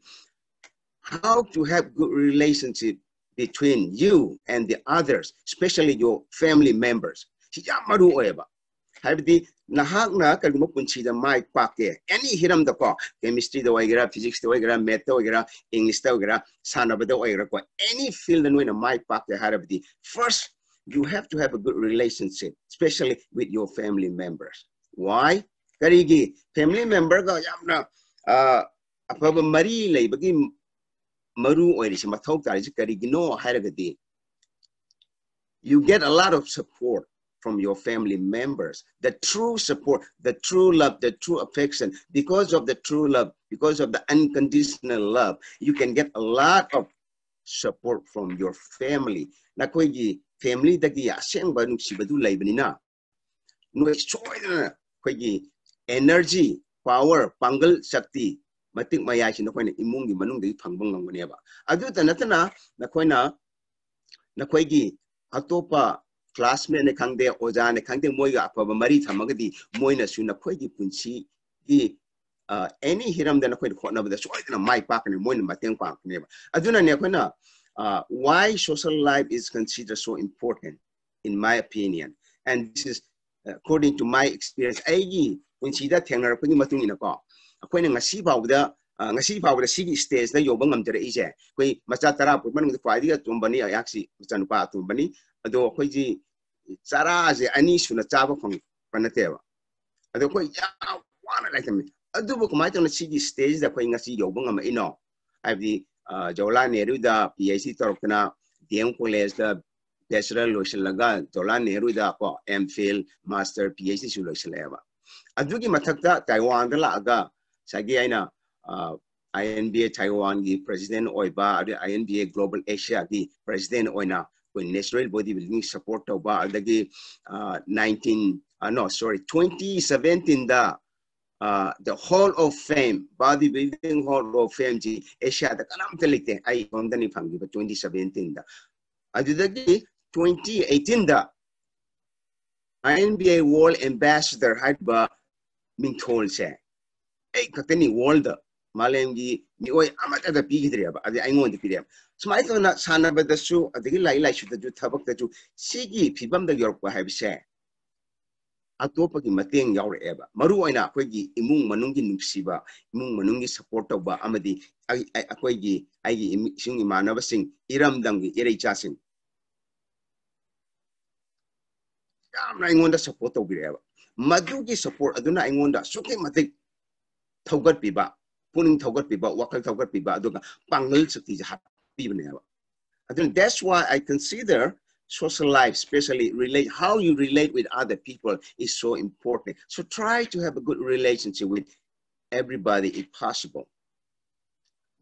how to have good relationship between you and the others, especially your family members꯫ ꯁꯤ ꯌꯥꯝ ꯃꯔꯨ ꯑꯣꯏꯌꯦꯕ꯫ ꯍꯥꯏꯕꯗꯤ ꯅꯍꯥꯛꯅ ꯀꯔꯤꯒꯨꯝꯕ ꯄꯨꯟꯁꯤꯗ ꯃꯥꯏ ꯄꯥꯛꯀꯦ, any ꯍꯤꯔꯝꯗꯀꯣ, chemistry ꯗ ꯑꯣꯏꯒꯦꯔꯥ, physics ꯇ ꯑꯣꯏꯒꯦꯔꯥ, math ꯇ ꯑꯣꯏꯒꯦꯔꯥ, English ꯇ ꯑꯣꯏꯒꯦꯔꯥ, ꯁꯥꯟꯅꯕꯗ ꯑꯣꯏꯒꯦꯔꯥꯀꯣ, any field ꯗ ꯅꯣꯏꯅ ꯃꯥꯏ ꯄꯥꯛꯀꯦ ꯍꯥꯏꯔꯕꯗꯤ, first you have to have a good relationship, especially with your family members꯫ Why? ꯀꯔꯤꯒꯤ? Family member ꯒ ꯌꯥꯝꯅ, ꯑ, ꯑꯐꯕ ꯃꯔꯤ ꯂꯩꯕꯒꯤ ꯃꯔꯨ ꯑꯣꯏꯔꯤꯁꯦ, ꯃꯊꯧ ꯇꯥꯔꯤꯁꯦ ꯀꯔꯤꯒꯤꯅꯣ ꯍꯥꯏꯔꯒꯗꯤ, you get a lot of support from your family members, the true support, the true love, the true affection. Because of the true love, because of the unconditional love, you can get a lot of support from your family. ꯅꯈꯣꯏꯒꯤ family ꯗꯒꯤ ꯑꯁꯦꯡꯕ ꯅꯨꯡꯁꯤꯕꯗꯨ ꯂꯩꯕꯅꯤꯅ, ꯅꯣꯏ ꯁꯣꯏꯗꯅ ꯑꯩꯈꯣꯏꯒꯤ energy, power, ꯄꯥꯡꯒꯜ ꯁꯛꯇꯤ, ꯃꯇꯤꯛ ꯃꯌꯥꯏꯁꯤ ꯅꯈꯣꯏꯅ ꯏꯃꯨꯡꯒꯤ ꯃꯅꯨꯡꯗꯒꯤ ꯐꯪꯕ ꯉꯝꯒꯅꯦꯕ꯫ ꯑꯗꯨꯇ ꯅꯠꯇꯅ ꯅꯈꯣꯏꯅ ꯅꯈꯣꯏꯒꯤ ꯑꯇꯣꯞꯄ classmate ꯅꯤ ꯈꯪꯗꯦ, ꯑꯣꯖꯥꯅꯤ ꯈꯪꯗꯦ, ꯃꯣꯏꯒ ꯑꯐꯕ ꯃꯔꯤ ꯊꯝꯃꯒꯗꯤ ꯃꯣꯏꯅꯁꯨ ꯅꯈꯣꯏꯒꯤ ꯄꯨꯟꯁꯤꯒꯤ, ꯑ, any ꯍꯤꯔꯝꯗ ꯅꯈꯣꯏꯅ ꯍꯣꯠꯅꯕꯗ ꯁꯣꯏꯗꯅ ꯃꯥꯏ ꯄꯥꯛꯀꯅꯤ, ꯃꯣꯏꯅ ꯃꯇꯦꯡ ꯄꯥꯡꯉꯛꯀꯅꯦꯕ꯫ ꯑꯗꯨꯅꯅꯦ ꯑꯩꯈꯣꯏꯅ, ꯑ, why social life is considered so important, in my opinion, and this is according to my experience, ꯑꯩꯒꯤ ꯄꯨꯟꯁꯤꯗ ꯊꯦꯡꯅꯔꯛꯄꯒꯤ ꯃꯇꯨꯡ ꯏꯟꯅꯀꯣ, ꯑꯩꯈꯣꯏꯅ ꯉꯁꯤ ꯐꯥꯎꯕꯗ, ꯉꯁꯤ ꯐꯥꯎꯕꯗ ꯁꯤꯒꯤ stage ꯗ ꯌꯧꯕ ꯉꯝꯖꯔꯛꯏꯁꯦ, ꯑꯩꯈꯣꯏ ꯃꯆꯥ ꯇꯔꯥ ꯄꯣꯛꯄ ꯃꯅꯨꯡꯗ ꯈ꯭ꯋꯥꯏꯗꯒꯤ ꯑꯇꯣꯝꯕꯅꯤ, ꯑꯩꯍꯥꯛꯁꯤ ꯃꯆꯥꯅꯨꯄꯥ ꯑꯇꯣꯝꯕꯅꯤ꯫ ꯑꯗꯣ ꯑꯩꯈꯣꯏꯁꯤ ꯆꯔꯥꯁꯦ ꯑꯅꯤ ꯁꯨꯅ ꯆꯥꯕ ꯐꯪꯕ ꯅꯠꯇꯦꯕ꯫ ꯑꯗꯣ ꯑꯩꯈꯣꯏ ꯌꯥꯝ ꯋꯥꯅ ꯂꯥꯏꯔꯤꯛ ꯇꯝꯃꯤ꯫ ꯑꯗꯨꯕꯨ ꯀꯃꯥꯏꯅ ꯇꯧꯅ ꯁꯤꯒꯤ stage ꯗ ꯑꯩꯈꯣꯏ ꯉꯁꯤ ꯌꯧꯕ ꯉꯝꯃꯛꯏꯅꯣ? ꯍꯥꯏꯕꯗꯤ, ꯑ, Jawaharlal ꯅꯦꯍꯔꯨꯗ PhD ꯇꯧꯔꯛꯇꯅ, D M College ꯗ bachelor ꯂꯣꯏꯁꯤꯜꯂꯒ, ꯖꯋꯥꯍꯔꯂꯥꯜ ꯅꯦꯍꯔꯨꯗ ꯀꯣ, M.Phil, master, PhD ꯁꯨ ꯂꯣꯏꯁꯤꯜꯂꯛꯑꯦꯕ꯫ ꯑꯗꯨꯒꯤ ꯃꯊꯛꯇ ꯇꯥꯏꯋꯥꯟꯗ ꯂꯥꯛꯑꯒ ꯉꯁꯥꯏꯒꯤ ꯑꯩꯅ, ꯑ, I N B A ꯇꯥꯏꯋꯥꯟꯒꯤ president ꯑꯣꯏꯕ, ꯑꯗꯩ I N B A Global Asia ꯒꯤ president ꯑꯣꯏꯅ ꯑꯩꯈꯣꯏ natural body building support ꯇꯧꯕ, ꯑꯗꯒꯤ, ꯑ, nineteen, ꯑ, no, sorry, twenty seventeen ꯗ, ꯑ, the Hall of Fame, body building Hall of Fame ꯁꯤ Asia ꯗ ꯀꯅꯥꯝꯇ ꯂꯩꯇꯦ, ꯑꯩ ꯏꯇꯣꯝꯇꯅꯤ ꯐꯪꯈꯤꯕ twenty seventeen ꯗ꯫ ꯑꯗꯨꯗꯒꯤ twenty eighteen the I N B A World Ambassador ꯍꯥꯏꯔꯤꯕ ꯃꯤꯡꯊꯣꯜꯁꯦ ꯑꯩ ꯈꯛꯇꯅꯤ world ꯗ, ꯃꯥꯂꯦꯝꯒꯤ ꯃꯤꯑꯣꯏ ꯑꯃꯠꯇꯗ ꯄꯤꯈꯤꯗ꯭ꯔꯦꯕ, ꯑꯗꯩ ꯑꯩꯉꯣꯟꯗ ꯄꯤꯔꯛꯑꯦꯕ꯫ ꯁꯨꯃꯥꯏꯅ ꯇꯧꯗꯅ ꯁꯥꯟꯅꯕꯗꯁꯨ, ꯑꯗꯒꯤ ꯂꯥꯏꯔꯤꯛ ꯂꯥꯏꯁꯨꯗꯁꯨ, ꯊꯕꯛꯇꯁꯨ ꯁꯤꯒꯤ ꯐꯤꯕꯝꯗ ꯌꯧꯔꯛꯄ ꯍꯥꯏꯕꯁꯦ ꯑꯇꯣꯞꯄꯒꯤ ꯃꯇꯦꯡ ꯌꯥꯎꯔꯛꯑꯦꯕ꯫ ꯃꯔꯨ ꯑꯣꯏꯅ ꯑꯩꯈꯣꯏꯒꯤ ꯏꯃꯨꯡ ꯃꯅꯨꯡꯒꯤ ꯅꯨꯡꯁꯤꯕ, ꯏꯃꯨꯡ ꯃꯅꯨꯡꯒꯤ support ꯇꯧꯕ, ꯑꯃꯗꯤ ꯑꯩ-, ꯑꯩ-, ꯑꯩꯈꯣꯏꯒꯤ, ꯑꯩꯒꯤ ꯏꯃꯨꯡ, ꯏꯁꯨꯡ ꯏꯃꯥꯟꯅꯕꯁꯤꯡ, ꯏꯔꯝꯗꯝꯒꯤ ꯏꯔꯩꯆꯥꯁꯤꯡ ꯌꯥꯝꯅ ꯑꯩꯉꯣꯟꯗ support ꯇꯧꯕꯤꯔꯛꯑꯦꯕ꯫ ꯃꯗꯨꯒꯤ support ꯑꯗꯨꯅ ꯑꯩꯉꯣꯟꯗ ꯑꯁꯨꯛꯀꯤ ꯃꯇꯤꯛ ꯊꯧꯒꯠꯄꯤꯕ, ꯄꯨꯛꯅꯤꯡ ꯊꯧꯒꯠꯄꯤꯕ, ꯋꯥꯈꯜ ꯊꯧꯒꯠꯄꯤꯕ, ꯑꯗꯨꯒ ꯄꯥꯡꯒꯜ ꯁꯛꯇꯤꯁꯦ ꯍꯥꯞꯄꯤꯕꯅꯦꯕ꯫ ꯑꯗꯨꯅ that's why I consider social life, especially relate, how you relate with other people is so important. So try to have a good relationship with everybody if possible.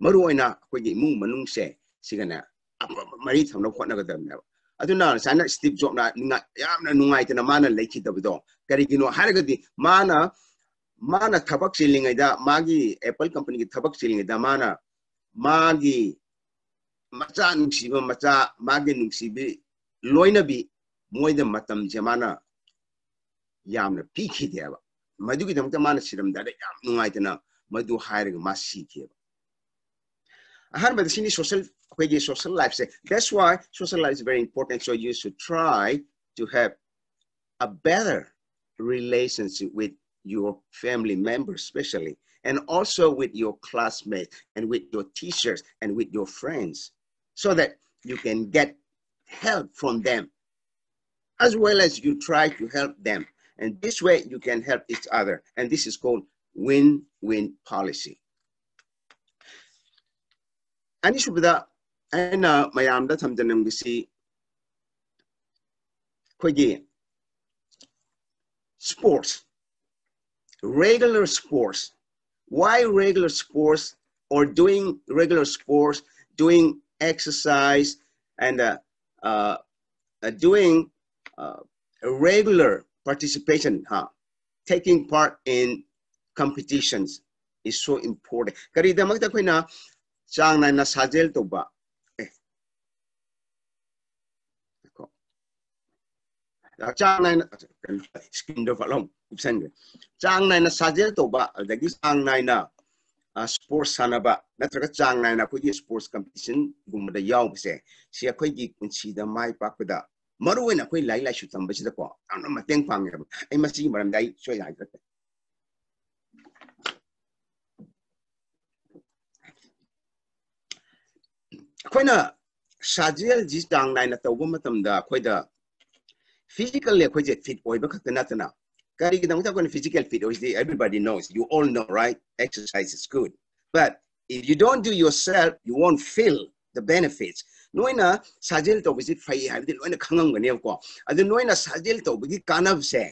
ꯃꯔꯨ ꯑꯣꯏꯅ ꯑꯩꯈꯣꯏꯒꯤ ꯏꯃꯨꯡ ꯃꯅꯨꯡꯁꯦ ꯁꯤꯒꯅꯦ ꯑꯐꯕ ꯃꯔꯤ ꯊꯝꯅꯕ ꯍꯣꯠꯅꯒꯗꯕꯅꯦꯕ꯫ ꯑꯗꯨꯅ ꯁꯨꯃꯥꯏꯅ Steve Jobs ꯅ ꯅꯨꯡꯉꯥꯏ-, ꯌꯥꯝꯅ ꯅꯨꯡꯉꯥꯏꯇꯅ ꯃꯥꯅ ꯂꯩꯈꯤꯗꯕꯗꯣ ꯀꯔꯤꯒꯤꯅꯣ ꯍꯥꯏꯔꯒꯗꯤ ꯃꯥꯅ, ꯃꯥꯅ ꯊꯕꯛ ꯆꯤꯜꯂꯤꯉꯩꯗ, ꯃꯥꯒꯤ Apple company ꯒꯤ ꯊꯕꯛ ꯆꯤꯜꯂꯤꯉꯩꯗ ꯃꯥꯅ ꯃꯥꯒꯤ ꯃꯆꯥ ꯅꯨꯡꯁꯤꯕ ꯃꯆꯥ, ꯃꯥꯒꯤ ꯅꯨꯡꯁꯤꯕꯤ ꯂꯣꯏꯅꯕꯤ, ꯃꯣꯏꯗ ꯃꯇꯝꯁꯦ ꯃꯥꯅ ꯌꯥꯝꯅ ꯄꯤꯈꯤꯗꯦꯕ꯫ ꯃꯗꯨꯒꯤꯗꯃꯛꯇ ꯃꯥꯅ ꯁꯤꯔꯝꯗꯥꯏꯗ ꯌꯥꯝ ꯅꯨꯡꯉꯥꯏꯇꯅ ꯃꯗꯨ ꯍꯥꯏꯔꯒ ꯃꯥ ꯁꯤꯈꯤꯑꯕ꯫ ꯑꯍꯥꯟꯕꯗ ꯁꯤꯅꯤ social, ꯑꯩꯈꯣꯏꯒꯤ social life say. That's why social life is very important. So you should try to have a better relationship with your family members, especially. and also with your classmates and with your teachers and with your friends, so that you can get help from them, as well as you try to help them. And this way you can help each other. And this is called win-win policy. ꯑꯅꯤꯁꯨꯕꯗ ꯑꯩꯅ ꯃꯌꯥꯝꯗ ꯊꯝꯖꯅꯤꯡꯕꯁꯤ ꯑꯩꯈꯣꯏꯒꯤ sports, regular sports. Why regular sports or doing regular sports, doing exercise and uh, uh, uh, doing uh, regular participation, huh? Taking part in competitions is so important. ꯀꯔꯤꯗꯃꯛꯇ ꯑꯩꯈꯣꯏꯅ ꯆꯥꯡ ꯅꯥꯏꯅ ꯁꯥꯖꯦꯜ ꯇꯧꯕ? ꯑꯦ꯫ ꯉꯥꯏꯈꯣ꯫ ꯆꯥꯡ ꯅꯥꯏꯅ, screenꯗꯣ ꯐꯠ ꯂꯥꯎ ꯀꯨꯞꯁꯟꯈ꯭ꯔꯦ꯫ ꯆꯥꯡ ꯅꯥꯏꯅ ꯁꯥꯖꯦꯜ ꯇꯧꯕ, ꯑꯗꯒꯤ ꯆꯥꯡ ꯅꯥꯏꯅ sports ꯁꯥꯟꯅꯕ, ꯅꯠꯇ꯭ꯔꯒ ꯆꯥꯡ ꯅꯥꯏꯅ ꯑꯩꯈꯣꯏꯒꯤ sports competitionꯒꯨꯝꯕꯗ ꯌꯥꯎꯕꯁꯦ, ꯁꯤ ꯑꯩꯈꯣꯏꯒꯤ ꯄꯨꯟꯁꯤꯗ ꯃꯥꯏ ꯄꯥꯛꯄꯗ, ꯃꯔꯨ ꯑꯣꯏꯅ ꯑꯩꯈꯣꯏ ꯂꯥꯏꯔꯤꯛ ꯂꯥꯏꯁꯨ ꯇꯝꯕꯁꯤꯗꯀꯣ, ꯌꯥꯝꯅ ꯃꯇꯦꯡ ꯄꯥꯡꯉꯦꯕ꯫ ꯑꯩ ꯃꯁꯤꯒꯤ ꯃꯔꯝꯗ ꯑꯩ ꯁꯣꯏꯗꯅ ꯍꯥꯏꯖꯔꯛꯀꯦ꯫ ꯑꯩꯈꯣꯏꯅ ꯁꯥꯖꯦꯜꯁꯤ ꯆꯥꯡ ꯅꯥꯏꯅ ꯇꯧꯕ ꯃꯇꯝꯗ ꯑꯩꯈꯣꯏꯗ physically ꯑꯩꯈꯣꯏꯁꯦ fit ꯑꯣꯏꯕ ꯈꯛꯇ ꯅꯠꯇꯅ, ꯀꯔꯤꯒꯤꯗꯃꯛꯇ ꯑꯩꯈꯣꯏꯅ physical fit ꯑꯣꯏꯁꯤ? Everybody knows, you all know, right? Exercise is good, but if you don't do yourself, you won't feel the benefits. ꯅꯣꯏꯅ ꯁꯥꯖꯦꯜ ꯇꯧꯕꯁꯤ ꯐꯩ ꯍꯥꯏꯕꯗꯤ ꯂꯣꯏꯅ ꯈꯪꯉꯝꯒꯅꯦꯕꯀꯣ꯫ ꯑꯗꯨ ꯅꯣꯏꯅ ꯁꯥꯖꯦꯜ ꯇꯧꯕꯒꯤ ꯀꯥꯟꯅꯕꯁꯦ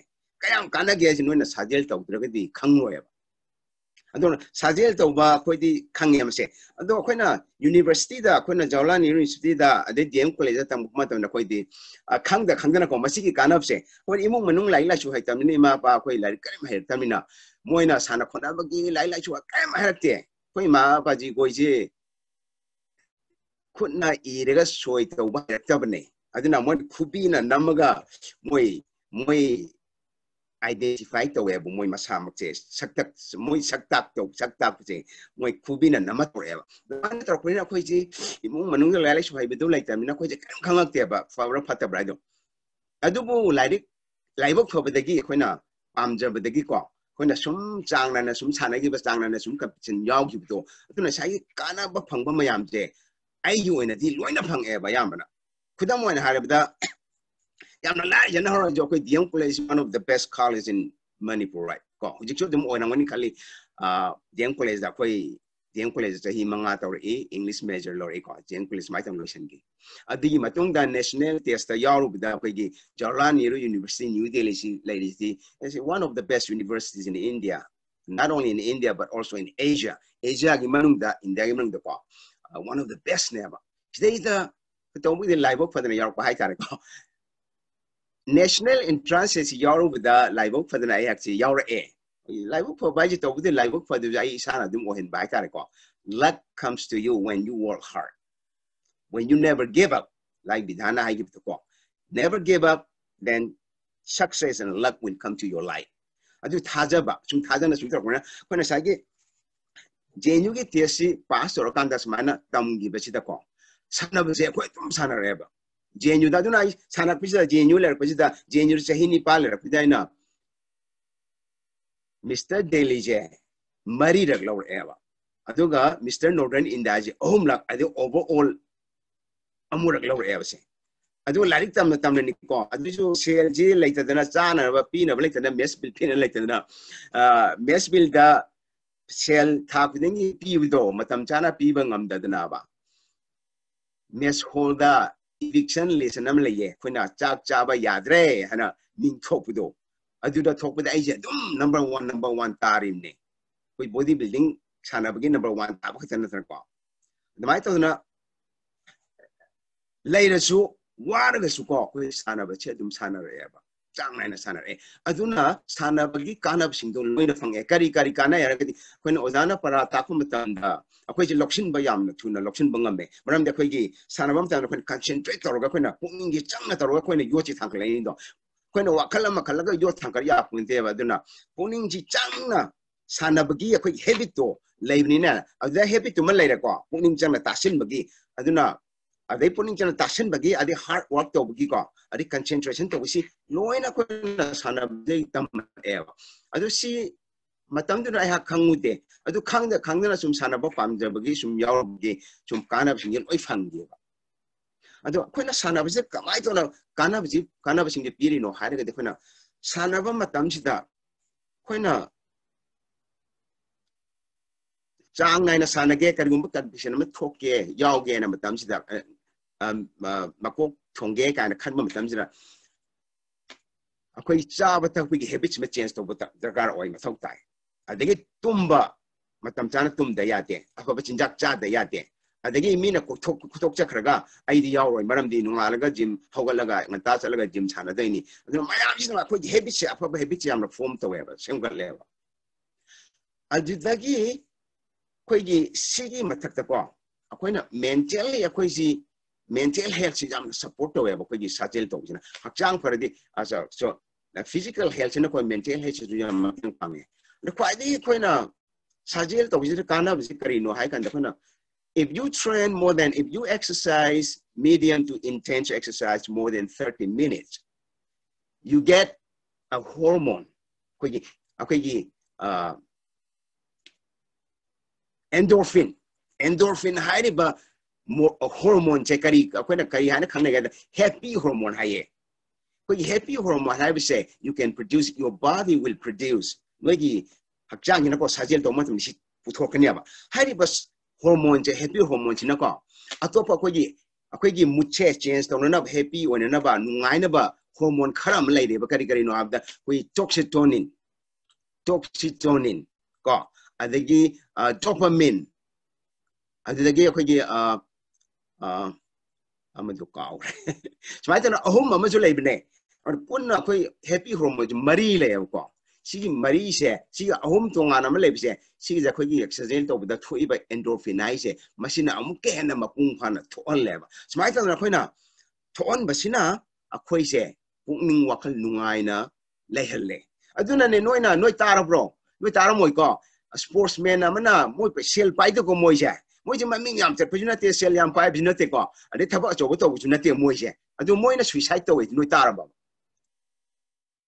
ꯀꯌꯥꯝ ꯀꯥꯟꯅꯒꯦ ꯍꯥꯏꯁꯦ ꯅꯣꯏꯅ ꯁꯥꯖꯦꯜ ꯇꯧꯗ꯭ꯔꯒꯗꯤ ꯈꯪꯉꯣꯏꯕ꯫ ꯑꯗꯨꯅ ꯁꯥꯖꯦꯜ ꯇꯧꯕ ꯑꯩꯈꯣꯏꯗꯤ ꯈꯪꯉꯦ ꯃꯁꯦ꯫ ꯑꯗꯣ ꯑꯩꯈꯣꯏꯅ universityꯗ, ꯑꯩꯈꯣꯏꯅ ꯖꯋꯥꯍꯔꯂꯥꯜ ꯅꯦꯍꯔꯨ universityꯗ, ꯑꯗꯩ D M collegeꯗ ꯇꯝꯕ ꯃꯇꯝꯗ ꯑꯩꯈꯣꯏꯗꯤ, ꯑ, ꯈꯪꯗ ꯈꯪꯗꯅꯀꯣ, ꯃꯁꯤꯒꯤ ꯀꯥꯟꯅꯕꯁꯦ, ꯑꯩꯈꯣꯏ ꯏꯃꯨꯡ ꯃꯅꯨꯡ ꯂꯥꯏꯔꯤꯛ ꯂꯥꯏꯁꯨ ꯍꯩꯇꯕꯅꯤꯅ, ꯏꯃꯥ ꯏꯄꯥ ꯑꯩꯈꯣꯏ ꯂꯥꯏꯔꯤꯛ ꯀꯔꯤꯝ ꯍꯩꯔꯛꯇꯕꯅꯤꯅ, ꯃꯣꯏꯅ ꯁꯥꯟꯅ ꯈꯣꯠꯅꯕꯒꯤ ꯂꯥꯏꯔꯤꯛ ꯂꯥꯏꯁꯨ ꯀꯔꯤꯝ ꯍꯩꯔꯛꯇꯦ꯫ ꯑꯩꯈꯣꯏ ꯏꯃꯥ ꯏꯄꯥꯁꯤ ꯑꯩꯈꯣꯏꯁꯦ ꯈꯨꯠꯅ ꯏꯔꯒ ꯁꯣꯏ ꯇꯧꯕ ꯍꯩꯔꯛꯇꯕꯅꯦ꯫ ꯑꯗꯨꯅ ꯃꯣꯏ ꯈꯨꯕꯤꯅ ꯅꯝꯃꯒ ꯃꯣꯏ, ꯃꯣꯏ identify ꯇꯧꯋꯦꯕ, ꯃꯣꯏ ꯃꯁꯥꯃꯛꯁꯦ꯫ ꯁꯛꯇꯛ, ꯃꯣꯏ ꯁꯛ ꯇꯥꯛ ꯇꯧ-, ꯁꯛ ꯇꯥꯛꯄꯁꯦ ꯃꯣꯏ ꯈꯨꯕꯤꯅ ꯅꯝꯃ ꯇꯧꯔꯛꯑꯦꯕ꯫ ꯑꯗꯨꯃꯥꯏꯅ ꯇꯧꯔꯛꯄꯅꯤꯅ ꯑꯩꯈꯣꯏꯁꯤ ꯏꯃꯨꯡ ꯃꯅꯨꯡꯗ ꯂꯥꯏꯔꯤꯛ ꯂꯥꯏꯁꯨ ꯍꯩꯕꯗꯨ ꯂꯩꯇꯕꯅꯤꯅ ꯑꯩꯈꯣꯏꯁꯦ ꯀꯔꯤꯝ ꯈꯪꯉꯛꯇꯦꯕ, ꯐꯕ꯭ꯔꯥ ꯐꯠꯇꯕ꯭ꯔꯥ ꯍꯥꯏꯗꯣ꯫ ꯑꯗꯨꯕꯨ ꯂꯥꯏꯔꯤꯛ, ꯂꯥꯏꯕꯛ ꯐꯕꯗꯒꯤ, ꯑꯩꯈꯣꯏꯅ ꯄꯥꯝꯖꯕꯗꯒꯤꯀꯣ, ꯑꯩꯈꯣꯏꯅ ꯁꯨꯝ ꯆꯥꯡ ꯅꯥꯏꯅ ꯁꯨꯝ ꯁꯥꯟꯅꯈꯤꯕ, ꯆꯥꯡ ꯅꯥꯏꯅ ꯁꯨꯝ competition ꯌꯥꯎꯈꯤꯕꯗꯣ, ꯑꯗꯨꯅ ꯉꯁꯥꯏꯒꯤ ꯀꯥꯟꯅꯕ ꯐꯪꯕ ꯃꯌꯥꯝꯁꯦ ꯑꯩꯒꯤ ꯑꯣꯏꯅꯗꯤ ꯂꯣꯏꯅ ꯐꯪꯉꯛꯑꯦꯕ ꯑꯌꯥꯝꯕꯅ꯫ ꯈꯨꯗꯝ ꯑꯣꯏꯅ ꯍꯥꯏꯔꯕꯗ, ꯌꯥꯝꯅ ꯂꯥꯏꯖꯅ ꯍꯧꯔꯁꯨ, ꯑꯩꯈꯣꯏ D M College is one of the best college in Manipur, right? ꯀꯣ, ꯍꯧꯖꯤꯛꯁꯨ ꯑꯗꯨꯝ ꯑꯣꯏꯔꯝꯒꯅꯤ ꯈꯜꯂꯤ꯫ ꯑꯥ, D M College ꯗ ꯑꯩꯈꯣꯏ, D M College ꯗ ꯆꯍꯤ ꯃꯉꯥ ꯇꯧꯔꯛꯏ, English major ꯂꯧꯔꯛꯏꯀꯣ, D M College ꯁꯨꯃꯥꯏꯅ ꯇꯧꯅ ꯂꯣꯏꯁꯤꯟꯈꯤ꯫ ꯑꯗꯨꯒꯤ ꯃꯇꯨꯡꯗ national test ꯇ ꯌꯥꯎꯔꯨꯕꯗ ꯑꯩꯈꯣꯏꯒꯤ Jawaharlal Nehru University, New Delhi ꯁꯤ ꯂꯩꯔꯤꯁꯤ, is one of the best universities in India, not only in India but also in Asia. Asia ꯒꯤ ꯃꯅꯨꯡꯗ, India ꯒꯤ ꯃꯅꯨꯡꯗꯀꯣ, ꯑ, one of the best ꯅꯦꯕ꯫ ꯁꯤꯗꯩꯗ ꯇꯧꯕꯒꯤꯗꯤ ꯂꯥꯏꯕꯛ ꯐꯗꯅ ꯌꯥꯎꯔꯛꯄ ꯍꯥꯏꯇꯥꯔꯦꯀꯣ꯫ National entrance ꯁꯤ ꯌꯥꯎꯔꯨꯕꯗ ꯂꯥꯏꯕꯛ ꯐꯗꯅ ꯑꯩꯍꯥꯛꯁꯤ ꯌꯥꯎꯔꯛꯑꯦ꯫ ꯂꯥꯏꯕꯛ ꯐꯕ ꯍꯥꯏꯁꯦ ꯇꯧꯕꯗꯤ ꯂꯥꯏꯕꯛ ꯐꯗꯕꯁꯦ ꯑꯩ ꯏꯁꯥꯅ ꯑꯗꯨꯝ ꯑꯣꯏꯍꯟꯕ ꯍꯥꯏꯇꯥꯔꯦꯀꯣ꯫ Luck comes to you when you work hard, when you never give up, like ꯕꯤꯙꯥꯟꯅ ꯍꯥꯏꯈꯤꯕꯗꯣꯀꯣ, never give up, then success and luck will come to your life. ꯑꯗꯨ ꯊꯥꯖꯕ, ꯁꯨꯝ ꯊꯥꯖꯅ ꯁꯨꯝ ꯇꯧꯔꯛꯄꯅꯤꯅ, ꯑꯩꯈꯣꯏꯅ ꯉꯁꯥꯏꯒꯤ J N U ꯒꯤ test ꯁꯤ pass ꯇꯧꯔꯀꯥꯟꯗ ꯁꯨꯃꯥꯏꯅ ꯇꯝꯈꯤꯕꯁꯤꯗꯀꯣ, ꯁꯥꯟꯅꯕꯁꯦ ꯑꯩꯈꯣꯏ ꯑꯗꯨꯝ ꯁꯥꯟꯅꯔꯛꯑꯦꯕ꯫ J N U ꯗ ꯑꯗꯨꯅ ꯑꯩ ꯁꯥꯟꯅꯔꯛꯄꯁꯤꯗ, J N U ꯂꯩꯔꯛꯄꯁꯤꯗ, J N U ꯗ ꯆꯍꯤ ꯅꯤꯄꯥꯟ ꯂꯩꯔꯛꯄꯁꯤꯗ ꯑꯩꯅ Mister Delhi ꯁꯦ ꯃꯔꯤꯔꯛ ꯂꯧꯔꯛꯑꯦꯕ꯫ ꯑꯗꯨꯒ Mister Northern India ꯁꯦ ꯑꯍꯨꯝꯂꯛ, ꯑꯗꯨ overall ꯑꯃꯨꯔꯛ ꯂꯧꯔꯛꯑꯦꯕꯁꯦ꯫ ꯑꯗꯨꯒ ꯂꯥꯏꯔꯤꯛ ꯇꯝꯅ ꯇꯝꯅꯅꯤꯀꯣ, ꯑꯗꯨꯁꯨ ꯁꯦꯜꯁꯤ ꯂꯩꯇꯗꯅ, ꯆꯥꯅꯕ ꯄꯤꯅꯕ ꯂꯩꯇꯗꯅ, mess bill ꯄꯤꯅꯕ ꯂꯩꯇꯗꯅ, ꯑ, mess bill ꯗ ꯁꯦꯜ ꯊꯥ ꯈꯨꯗꯤꯡꯒꯤ ꯄꯤꯕꯗꯣ ꯃꯇꯝ ꯆꯥꯅ ꯄꯤꯕ ꯉꯝꯗꯗꯅꯕ, mess hall ꯗ eviction ꯂꯦꯁꯟ ꯑꯃ ꯂꯩꯌꯦ, ꯑꯩꯈꯣꯏꯅ ꯆꯥꯛ ꯆꯥꯕ ꯌꯥꯗ꯭ꯔꯦ ꯍꯥꯏꯅ ꯃꯤꯡ ꯊꯣꯛꯄꯗꯣ, ꯑꯗꯨꯗ ꯊꯣꯛꯄꯗ ꯑꯩꯁꯦ ꯑꯗꯨꯝ number one, number one ꯇꯥꯔꯤꯕꯅꯦ꯫ ꯑꯩꯈꯣꯏ body building ꯁꯥꯟꯅꯕꯒꯤ number one ꯇꯥꯕ ꯈꯛꯇ ꯅꯠꯇꯅꯀꯣ꯫ ꯑꯗꯨꯃꯥꯏꯅ ꯇꯧꯗꯅ ꯂꯩꯔꯁꯨ, ꯋꯥꯔꯒꯁꯨꯀꯣ, ꯑꯩꯈꯣꯏ ꯁꯥꯟꯅꯕꯁꯦ ꯑꯗꯨꯝ ꯁꯥꯟꯅꯔꯛꯑꯦꯕ, ꯆꯥꯡ ꯅꯥꯏꯅ ꯁꯥꯟꯅꯔꯛꯑꯦ꯫ ꯑꯗꯨꯅ ꯁꯥꯟꯅꯕꯒꯤ ꯀꯥꯟꯅꯕꯁꯤꯡꯗꯣ ꯂꯣꯏꯅ ꯐꯪꯉꯦ꯫ ꯀꯔꯤ ꯀꯔꯤ ꯀꯥꯟꯅꯩ ꯍꯥꯏꯔꯒꯗꯤ, ꯑꯩꯈꯣꯏꯅ ꯑꯣꯖꯥꯅ ꯄꯔꯥ ꯇꯥꯛꯄ ꯃꯇꯝꯗ ꯑꯩꯈꯣꯏꯁꯦ ꯂꯧꯁꯤꯟꯕ ꯌꯥꯝꯅ ꯊꯨꯅ ꯂꯧꯁꯤꯟꯕ ꯉꯝꯃꯦ꯫ ꯃꯔꯝꯗꯤ ꯑꯩꯈꯣꯏꯒꯤ ꯁꯥꯟꯅꯕ ꯃꯇꯝꯗ ꯑꯩꯈꯣꯏꯅ concentrate ꯇꯧꯔꯒ, ꯑꯩꯈꯣꯏꯅ ꯄꯨꯛꯅꯤꯡꯒꯤ ꯆꯪꯅ ꯇꯧꯔꯒ ꯑꯩꯈꯣꯏꯅ ꯌꯣꯠꯁꯤ ꯊꯥꯡꯒꯠꯂꯛꯏꯅꯤꯗꯣ꯫ ꯑꯩꯈꯣꯏꯅ ꯋꯥꯈꯜ ꯑꯃ ꯈꯜꯂꯒ ꯌꯣꯠ ꯊꯥꯡꯒꯠ ꯌꯥꯄꯣꯟꯇꯦꯕ꯫ ꯑꯗꯨꯅ ꯄꯨꯛꯅꯤꯡꯁꯤ ꯆꯪꯅ ꯁꯥꯟꯅꯕꯒꯤ ꯑꯩꯈꯣꯏꯒꯤ habit ꯇꯣ ꯂꯩꯕꯅꯤꯅ, ꯑꯗꯨꯗ habit ꯇꯨꯃ ꯂꯩꯔꯦꯀꯣ, ꯄꯨꯛꯅꯤꯡ ꯆꯪꯅ ꯇꯥꯁꯤꯟꯕꯒꯤ꯫ ꯑꯗꯨꯅ ꯑꯗꯩ ꯄꯨꯛꯅꯤꯡ ꯆꯪꯅ ꯇꯥꯁꯤꯟꯕꯒꯤ, ꯑꯗꯩ hard work ꯇꯧꯕꯒꯤꯀꯣ, ꯑꯗꯩ concentration ꯇꯧꯕꯁꯤ ꯂꯣꯏꯅ ꯑꯩꯈꯣꯏꯅ ꯁꯥꯟꯅꯕꯗꯒꯤ ꯇꯝꯃꯛꯑꯦꯕ꯫ ꯑꯗꯨ ꯁꯤ ꯃꯇꯝꯗꯨꯗ ꯑꯩꯍꯥꯛ ꯈꯪꯉꯨꯗꯦ꯫ ꯑꯗꯨ ꯈꯪꯗ ꯈꯪꯗꯅ ꯁꯨꯝ ꯁꯥꯟꯅꯕ ꯄꯥꯝꯖꯕꯒꯤ ꯁꯨꯝ ꯌꯥꯎꯔꯨꯕꯒꯤ ꯁꯨꯝ ꯀꯥꯟꯅꯕꯁꯤꯡꯁꯦ ꯂꯣꯏ ꯐꯪꯒꯤꯕ꯫ ꯑꯗꯣ ꯑꯩꯈꯣꯏꯅ ꯁꯥꯟꯅꯕꯁꯦ ꯀꯃꯥꯏꯅ ꯇꯧꯅ ꯀꯥꯟꯅꯕꯁꯤ, ꯀꯥꯟꯅꯕꯁꯤꯡꯁꯦ ꯄꯤꯔꯤꯅꯣ ꯍꯥꯏꯔꯒꯗꯤ, ꯑꯩꯈꯣꯏꯅ ꯁꯥꯟꯅꯕ ꯃꯇꯝꯁꯤꯗ ꯑꯩꯈꯣꯏꯅ ꯆꯥꯡ ꯅꯥꯏꯅ ꯁꯥꯟꯅꯒꯦ, ꯀꯔꯤꯒꯨꯝꯕ competition ꯑꯃ ꯊꯣꯛꯀꯦ, ꯌꯥꯎꯒꯦꯅ ꯃꯇꯝꯁꯤꯗ, ꯑ, ꯑ, ꯑ, ꯃꯀꯣꯛ ꯊꯣꯡꯒꯦ ꯀꯥꯏꯅ ꯈꯟꯕ ꯃꯇꯝꯁꯤꯗ ꯑꯩꯈꯣꯏ ꯆꯥꯕ ꯊꯛꯄꯒꯤ habits ꯑꯃ change ꯇꯧꯕ ꯗ-, ꯗꯔꯀꯥꯔ ꯑꯣꯏ, ꯃꯊꯧ ꯇꯥꯏ꯫ ꯑꯗꯒꯤ ꯇꯨꯝꯕ ꯃꯇꯝ ꯆꯥꯅ ꯇꯨꯝꯗ ꯌꯥꯗꯦ, ꯑꯐꯕ ꯆꯤꯟꯖꯥꯛ ꯆꯥꯗ ꯌꯥꯗꯦ꯫ ꯑꯗꯒꯤ ꯃꯤꯅ ꯀꯣꯏꯊꯣꯛ-, ꯀꯣꯏꯊꯣꯛ ꯆꯠꯈ꯭ꯔꯒ ꯑꯩꯗꯤ ꯌꯥꯎꯔꯣꯏ, ꯃꯔꯝꯗꯤ ꯅꯣꯡꯉꯥꯜꯂꯒ gym ꯍꯧꯒꯠꯂꯒ ꯉꯟꯇꯥ ꯆꯠꯂꯒ gym ꯁꯥꯟꯅꯗꯣꯏꯅꯤ꯫ ꯑꯗꯨꯅ ꯃꯌꯥꯝꯁꯤꯅ ꯑꯩꯈꯣꯏꯒꯤ habits ꯁꯦ, ꯑꯐꯕ habits ꯁꯦ ꯌꯥꯝꯅ form ꯇꯧꯋꯦꯕ, ꯁꯦꯝꯒꯠꯂꯦꯕ꯫ ꯑꯗꯨꯗꯒꯤ ꯑꯩꯈꯣꯏꯒꯤ ꯁꯤꯒꯤ ꯃꯊꯛꯇꯀꯣ, ꯑꯩꯈꯣꯏꯅ mentally ꯑꯩꯈꯣꯏꯁꯤ, mental health ꯁꯤ ꯌꯥꯝꯅ support ꯇꯧꯋꯦꯕ꯫ ꯑꯩꯈꯣꯏꯒꯤ ꯁꯥꯖꯦꯜ ꯇꯧꯕꯁꯤꯅ ꯍꯛꯆꯥꯡ ꯐꯔꯗꯤ, ꯑ, so, so, physical health ꯁꯤꯅ ꯑꯩꯈꯣꯏ mental health ꯁꯤꯁꯨ ꯌꯥꯝ ꯃꯇꯦꯡ ꯄꯥꯡꯉꯦ꯫ ꯑꯗ ꯈ꯭ꯋꯥꯏꯗꯒꯤ ꯑꯩꯈꯣꯏꯅ ꯁꯥꯖꯦꯜ ꯇꯧꯕꯁꯤꯗ ꯀꯥꯟꯅꯕꯁꯤ ꯀꯔꯤꯅꯣ ꯍꯥꯏ ꯀꯥꯟꯗ, ꯑꯩꯈꯣꯏꯅ, if you train more than, if you exercise medium to intense exercise more than thirty minutes, you get a hormone. ꯑꯩꯈꯣꯏꯒꯤ, ꯑꯩꯈꯣꯏꯒꯤ, ꯑ, endorphin, endorphin ꯍꯥꯏꯔꯤꯕ ꯃꯣ-, hormone ꯁꯦ ꯀꯔꯤ, ꯑꯩꯈꯣꯏꯅ ꯀꯔꯤ ꯍꯥꯏꯅ ꯈꯪꯅꯒꯦ ꯍꯥꯏꯗ, happy hormone ꯍꯥꯏꯌꯦ꯫ ꯑꯩꯈꯣꯏꯒꯤ happy hormone ꯍꯥꯏꯕꯁꯦ, you can produce, your body will produce, ꯅꯣꯏꯒꯤ ꯍꯛꯆꯥꯡꯁꯤꯅꯀꯣ ꯁꯥꯖꯦꯜ ꯇꯧꯕ ꯃꯇꯝꯗ ꯁꯤ ꯄꯨꯊꯣꯛꯀꯅꯦꯕ꯫ ꯍꯥꯏꯔꯤꯕ ꯁ-, hormone ꯁꯦ, happy hormone ꯁꯤꯅꯀꯣ ꯑꯇꯣꯞꯄ ꯑꯩꯈꯣꯏꯒꯤ, ꯑꯩꯈꯣꯏꯒꯤ mood ꯁꯦ change ꯇꯧꯅꯅꯕ, happy ꯑꯣꯏꯅꯅꯕ, ꯅꯨꯡꯉꯥꯏꯅꯕ hormone ꯈꯔ ꯑꯃ ꯂꯩꯔꯦꯕ꯫ ꯀꯔꯤ ꯀꯔꯤꯅꯣ ꯍꯥꯏꯕꯗ, ꯑꯩꯈꯣꯏꯒꯤ oxytocin, oxytocin ꯀꯣ, ꯑꯗꯒꯤ, ꯑ, dopamine, ꯑꯗꯨꯗꯒꯤ ꯑꯩꯈꯣꯏꯒꯤ, ꯑ, ꯑ, ꯑꯃꯗꯨ ꯀꯥꯎꯈ꯭ꯔꯦ꯫ ꯁꯨꯃꯥꯏꯅ ꯇꯧꯅ ꯑꯍꯨꯝ ꯑꯃꯁꯨ ꯂꯩꯕꯅꯦ꯫ ꯑꯗꯨ ꯄꯨꯟꯅ ꯑꯩꯈꯣꯏ happy hormone ꯁꯦ ꯃꯔꯤ ꯂꯩꯌꯦꯕꯀꯣ꯫ ꯁꯤꯒꯤ ꯃꯔꯤꯁꯦ, ꯁꯤꯒꯤ ꯑꯍꯨꯝ ꯇꯣꯉꯥꯟꯅ ꯑꯃ ꯂꯩꯕꯁꯦ, ꯁꯤꯒꯤꯁꯦ ꯑꯩꯈꯣꯏꯒꯤ exercise ꯇꯧꯕꯗ ꯊꯣꯛꯏꯕ endorphin ꯍꯥꯏꯁꯦ, ꯃꯁꯤꯅ ꯑꯃꯨꯛꯀ ꯍꯦꯟꯅ ꯃꯄꯨꯡ ꯐꯥꯅ ꯊꯣꯛꯍꯜꯂꯦꯕ꯫ ꯁꯨꯃꯥꯏꯅ ꯇꯧꯗꯅ ꯑꯩꯈꯣꯏꯅ ꯊꯣꯛꯍꯟꯕꯁꯤꯅ ꯑꯩꯈꯣꯏꯁꯦ ꯄꯨꯛꯅꯤꯡ ꯋꯥꯈꯜ ꯅꯨꯡꯉꯥꯏꯅ ꯂꯩꯍꯜꯂꯦ꯫ ꯑꯗꯨꯅꯅꯦ, ꯅꯣꯏꯅ, ꯅꯣꯏ ꯇꯥꯔꯕ꯭ꯔꯣ? ꯅꯣꯏ ꯇꯥꯔꯝꯃꯣꯏꯀꯣ꯫ Sportsman ꯑꯃꯅ ꯃꯣꯏ ꯄꯩ-, ꯁꯦꯜ ꯄꯥꯏꯗꯀꯣ ꯃꯣꯏꯁꯦ꯫ ꯃꯣꯏꯁꯦ ꯃꯃꯤꯡ ꯌꯥꯝ ꯆꯠꯄꯁꯨ ꯅꯠꯇꯦ, ꯁꯦꯜ ꯌꯥꯝ ꯄꯥꯏꯕꯁꯨ ꯅꯠꯇꯦꯀꯣ꯫ ꯑꯗꯩ ꯊꯕꯛ ꯑꯆꯧꯕ ꯇꯧꯕꯁꯨ ꯅꯠꯇꯦ ꯃꯣꯏꯁꯦ꯫ ꯑꯗꯨ ꯃꯣꯏꯅ suicide ꯇꯧꯋꯦ, ꯅꯣꯏ ꯇꯥꯔꯕ?